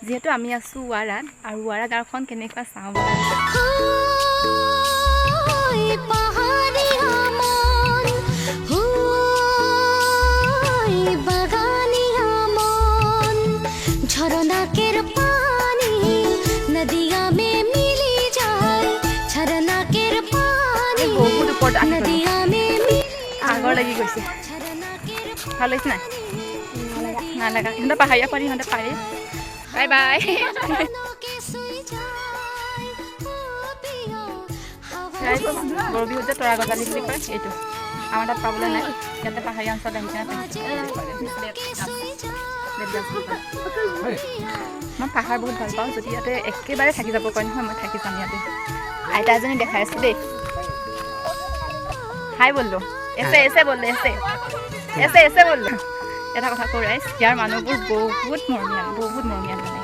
যিহেতু আমি আছোঁ ৱাৰাত আৰু ৱাৰা গাঁওখন কেনেকুৱা চাওঁ। পাহাৰীয়া মন, ঐ বাগানীয়া মন, ঝৰনাকেৰ পানি নদিয়া মে মিলি যায়, ঝৰনাকেৰ পানি বহুত ওপৰত আহি গ'লো। নদিয়া মে মিলি ভাগৰ লাগি গৈছে। ঝৰনাকেৰ ভাল লাগিছে নাই? নালাগা। ইহঁতে পাহাৰীয়া পাৰি, ইহঁতে পাৰে। Bye bye. কে শুই যায় ও পিয়া হাওয়া। ৰাইজ, গৰু বিহুত যে তৰা গজালি বুলি কয়, এইটো আমাৰ তাত পাবলৈ নাই। ইয়াতে পাহাৰীয়া অঞ্চলত আহি কিনে পাইছোঁ। বেত গাজ বুলি কয়। মই পাহাৰ বহুত ভাল পাওঁ। যদি ইয়াতে একেবাৰে থাকি যাব কয় নহয়, মই থাকি যাম ইয়াতে। আইতা এজনী দেখাই আছোঁ দেই। হাই বললো, এছে এছে বললো, এছে এছে এছে বললো। এটা কথা কওঁ ৰাইজ, ইয়াৰ মানুহবোৰ বহুত মৰমীয়াল, বহুত মৰমীয়াল মানে।